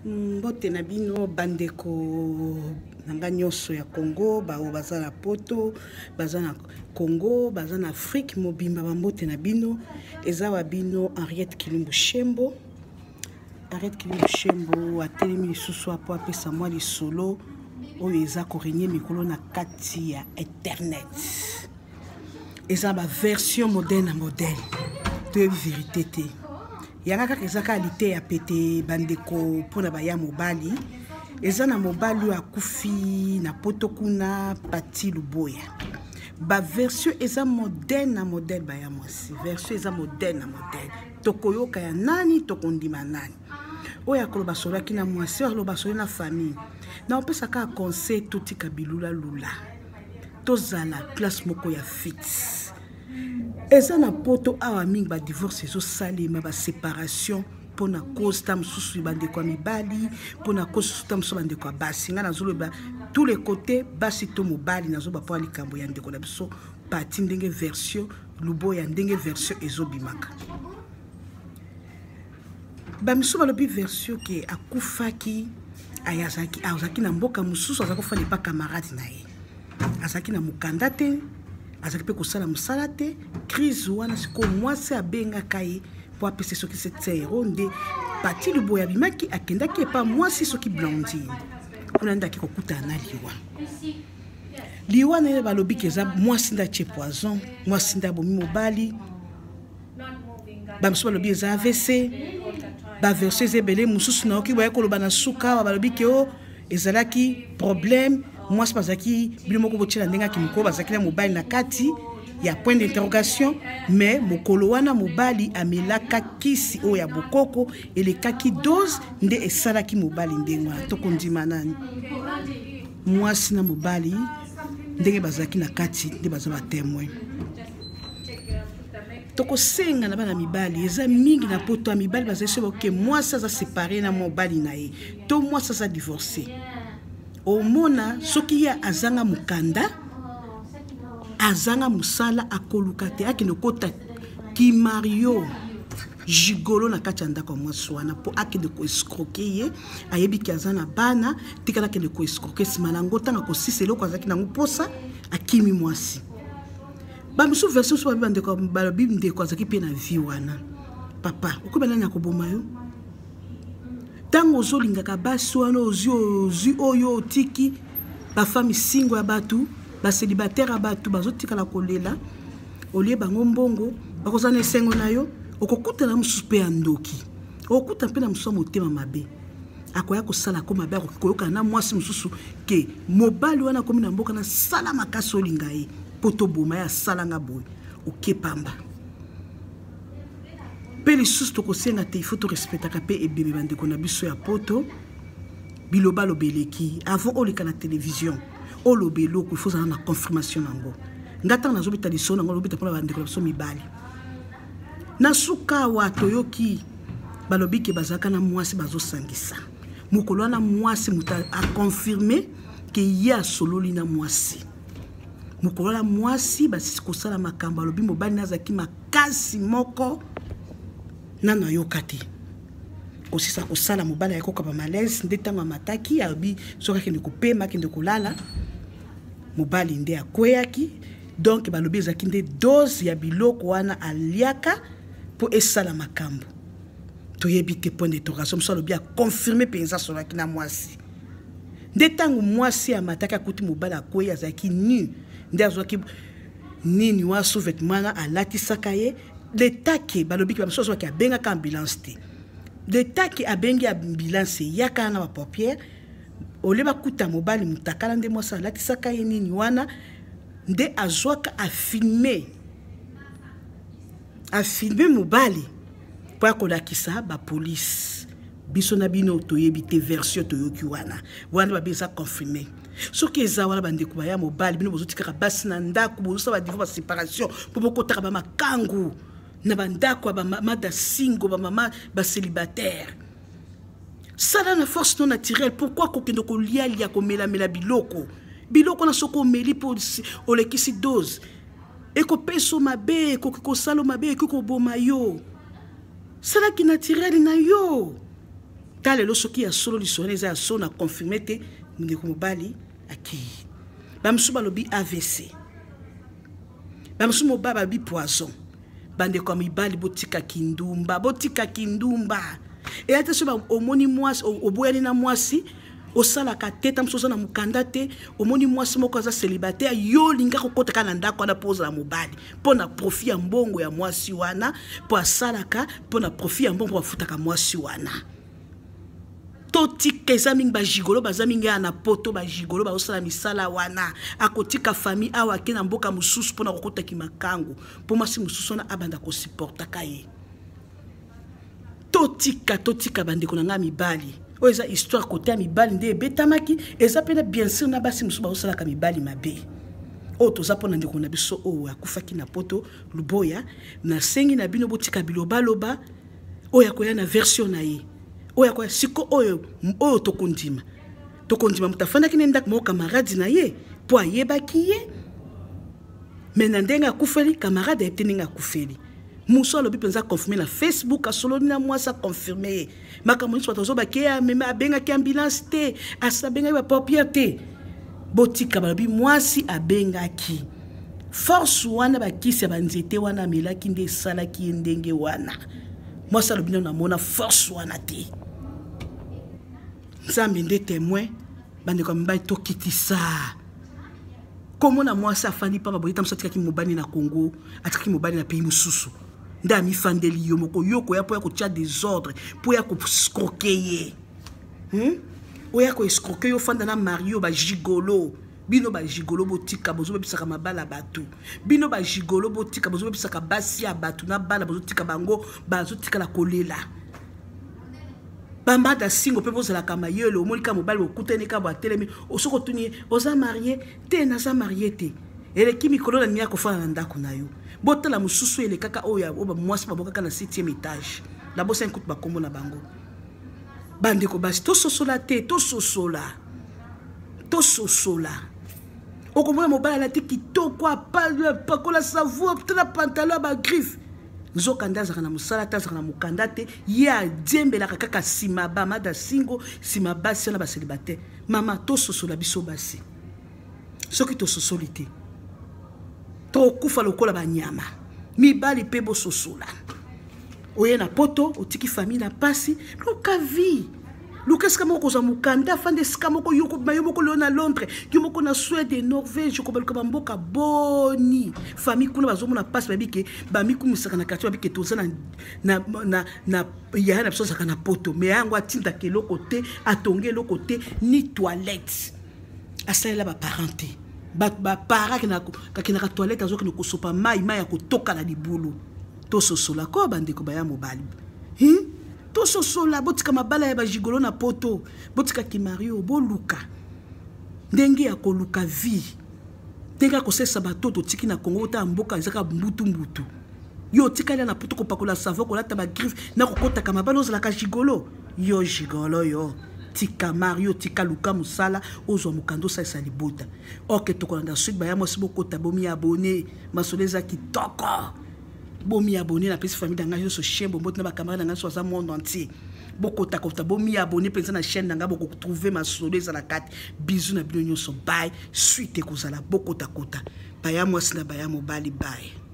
Mbote na bino bandeko na nga nyonso ya Congo, baoyo baza na poto, baza na Congo, baza na Afrique mobimba, bambote na bino. Eza wa bino Henriette Kilumbu Shembo. Henriette Kilumbu Shembo atelemi lisusu apo apesa mwa lisolo oyo eza korenye mikolo na kati ya internet. Eza ba version modèle na modèle, toyebi verité te. Yanga kaka eza kaka liteya pete bandeko mpona baya mobali. Eza na mobali oyo akufi na poto kuna, Pati Luboya. Ba version eza modèle na modèle, baya mwasi version eza modèle na modèle. Tokoyoka ya nani, tokondima nani? Oyo akoloba solaki na mwasi, oyo akoloba solo na famille. Na opesa kaka conseil, totika bilula-lula, tozala place moko ya fixe. Eza na poto awa mingi ba divorce ezosalema, ba séparation mpona cause ta mosusu bandeko ya mibali, mpona cause mosusu ta mosusu bandeko ya basi. Ngai nazoloba tous les côtés, basi to mobali, nazoba mpo ya likambo ya ndeko na biso Pati, ndenge version Luboya, ndenge version ezobimaka. Bamisu balobi version ke akufaki, azalaki na mboka mosusu, azalaki kofanda epa camarade na ye, azalaki na mokanda te, azalaki mpe kosala mosala te. Crise wana sikoyo mwasi abengaka ye mpo apesa soki 700 euro, nde Pati Luboya abimaki akendaki epa mwasi soki Blandine kuna, nde ake kokutana na liwa. Liwa na ye balobi ke eza mwasi nde atie poison, mwasi nde abomi mobali. Bamosusu balobi eza AVC. Baversion eza ebele. Mosusu nayoki boya koloba na suka awa, balobi ke o ezalaki problème mwasi bazalaki bino moko botiela ndenge aki mokolo bazalaki na mobali na kati ya point d'interrogation. Mais mokolo wana mobali amelaka kisi oyo ya bokoko, elekaki dose nde esalaki mobali ndenge wana. Tokondima nani? Mwasi na mobali ndenge bazalaki na kati nde baza batemoin. Tokosenga na bana mibali, eza mingi na poto ya mibali bazali soki oke mwasi aza separe na mobali na ye to mwasi aza divorce, omona soki ye azanga mokanda, azanga mosala, akoluka te akende kota kimario gigolo na kati ya ndako ya mwasi wana mpo akende koescroke ye. Ayebi ke aza na bana, tikala akende koescroke. Nsima na yango ntango akosisa eloko azalaki nango mposa, akimi mwasi. Bamisusu version mosusu babi bandeko, balobi ndeko azalaki mpe na vie wana. Papa, okoyeba nani akoboma yo ntango ozolingaka basi wana? Ozwi, ozwi oyo otiki bafami singo ya bato, baselibataire ya bato bazotikala kolela, olie bango mbongo, bakozala na esengo na yo. Okokutana mosusu mpe ya ndoki, okokutana mpe na mosusu ya motema mabe, akoya kosala ko mabe. Akoki koyokana na mwasi mosusu ke mobali wana akomi na mboka, nasala makasi olinga ye mpo toboma ye, asalanga boye, okepamba. Mpe lisusu tokosenga te, ifo torespectaka mpe ebembe bandeko na biso ya poto. Bilobaloba eleki. Avant oleka na télévision oloba eloko, ifo ozala na confirmation nango. Nga ntango nazobeta lisolo nango, nalobeta mpona bandeko na biso mibali. Na suka awa toyoki balobi ke bazalaka na mwasi bazosangisa mokolo wana, mwasi moto aconfirme ke ye asololi na mwasi mokolo wana. Mwasi basisi kosala makambo, alobi mobali nazalaki makasi moko nano ayoka te. Kosisa kosala, mobali ayekoka bamalaise, nde ntango amataki, alobi soki akende kopema, akende kolala, mobali nde akweyaki. Donc balobi ezalaki nde dose ya biloko wana aliaka mpo esala makambo. Toyebi te, point d'interrogation. Mosu alobi aconfirme mpenza asolaki na mwasi, nde ntango mwasi amataki akuti mobali akwei, azalaki nu, nde azwaki nini wa sous-vêtement wana alatisaka ye. Letake balobiki bamosusu azwaki, abengaka ambulance te. Letake abengi ambulance eyaka na bapompiere, olie bakuta mobali mutakala, nde mwasi alatisaka ye nini wana, nde azwaka afilme, afilme mobali mpo akolakisa bapolise. Biso na bino toyebi te version toyoki wana wana, babi eza confirme. Soki eza wana, bandeko baya mobali, bino bozotikaka basi na ndako, bozosala badivo, baséparation mpo bokotaka bamakangu na bandako ya bamama dasingo, bamama bacélibataire. Sala na force non naturelle. Pourquoi kokende kolialia, komelamela biloko biloko na? Soki omeli mpo olekisi dose, ekopesa mabe, ekoki kosala mabe, ekoki koboma yo. Salaki naturel na yo. Ta lelo soki ya solo lisolo eza ya solo na confirme te, ndeko mobali akei. Bamosusu balobi AVC, bamosusu mobali balobi poison. Bandeko ya mibali, botika kindumba, botika kindumba. Eya te soki omoni mwasi, oboyani na mwasi, osalaka te, ta mosusu oza na mokanda te, omoni mwasi moko aza célibataire, yo olinga kokota kaka na ndako wana mpo ozala mobali, mpo na profit ya mbongo ya mwasi wana, mpo asalaka mpo na profit ya mbongo, mpo bafutaka mwasi wana. Totika, eza mingi bagigolo, baza mingi ya na poto, bagigolo bazosala misala wana. Akotika famille awa, ake na mboka mosusu mpona kokotaki makangu, mpo mwasi mosusu wana abanda kosupportaka ye. Totika, totika, bandeko na ngai mibali. Oyo eza histoire kote ya mibali nde ebetamaki, eza mpena bien sûr na basi mosusu bazosalaka mibali mabe. Oyo toza mpo na ndeko na biso oyo akufaki na poto, Luboya. Nasengi na bino, botika bilobaloba. Oyo akoya na version na ye, oyo akoya siko, oyo oyo tokondima, tokondima moto afandaki na ndako moko, camarade na ye, mpo ayebaki ye. Me na ndenge akufeli, camarade ayebi te ndenge akufeli. Mosu alobi mpenza confirme na Facebook, asololi na mwasi, aconfirme ye makambo nyonso. Bato azobaki ye amema, abengaki ambulance te, abengaki bapompier te. Botika, balobi mwasi abengaki. Force wana, bakisi ya banzete wana amelaki nde esalaki ye ndenge wana. Mwasi alobi nano namona force wana te. Nzambe nde témoin. Bandeko ya mibali, tokitisa komona mwasi afandi pamba boye. Tamosu atikaki mobali na Congo, atikaki mobali na pays mosusu, nde amifandeli yo moko. Yo koya mpo ya kotia désordre, mpo ya koescroquer ye, Oya koescroquer yo, ofanda na mario. Bagigolo, bino bagigolo, botika, bozobebisaka mabala bato. Bino bagigolo, botika, bozobebisaka basi ya bato na bana, bozotika bango bazotikala kolela. Bambada singo mpe bozalaka mayele. Omoni ka mobali okutani ka bo atelemi, soki otuni ye: "Oza marié te?" "Naza marié te." Eleki mikolo na miya kofanda na ndako na yo. Botala mosusu elekaka oyo mwasi babokaka na 7e étage, nabosani kutu bakombo na bango. Bandeko basi, tososola te, tososola, tososola. Okomona mobali alati kitoko, apakola savon, tala pantalon ya bagriffe, nzoka nde azalaka na mosala te, azalaka na mokanda te. Ye adiembelaka kaka nsima bamada singo, nsima basi wana bacélibataire. Mama, tososola biso basi. Soki tososoli te, tokufa lokola banyama. Mibali mpe bososola. Oye na poto, otiki famille na pasi. Luka vie, luka esika moko kozwa mokanda, afanda esika moko yo moko. Leo na Londres, yo moko na Suède, Norvège, kobaluka bamboka boni. Famille kuna bazomona mpasi, bayebi ke bamikumisaka na quartier, bayebi ke toza na yaya na biso azalaka na poto. Me yango atindaka eloko te, atongi eloko te, ni toilette asalela baparent te. Baparent kakendaka toilette, azokende kosopa mai, mai ya kotoka na libulu. Tososola ko, bandeko baya mobali, Tososola, botika mabala ya bagigolo na poto, botika kimario, boluka ndenge ya koluka vie, ndenge ya kosalisa bato totiki na Kongo. Otala mboka ezaka mbutu-mbutu, yo otikali na poto kopakola savon, kolata bagriffe na kokotaka mabala. Ozalaka gigolo, yo gigolo, yo tika mario, tika, luka mosala, ozwa mokanda, osalisa libota. Ok, tokolanda suite. Baya mwasi, bokota, bomi abonner, masolo eza kitoko. Bomi abonner. Napesi famille na ngai nyonso chien bomboti na bacamarade na ngai nyonso aza monde entier. Bokotakota, bomi abonner mpenza na chaîne na ngai, bokotrouver masolo eza na kati. Bisous na bino nyonso, bye. Suite ekozala. Bokotakota, baya mwasi na baya mobali, bye.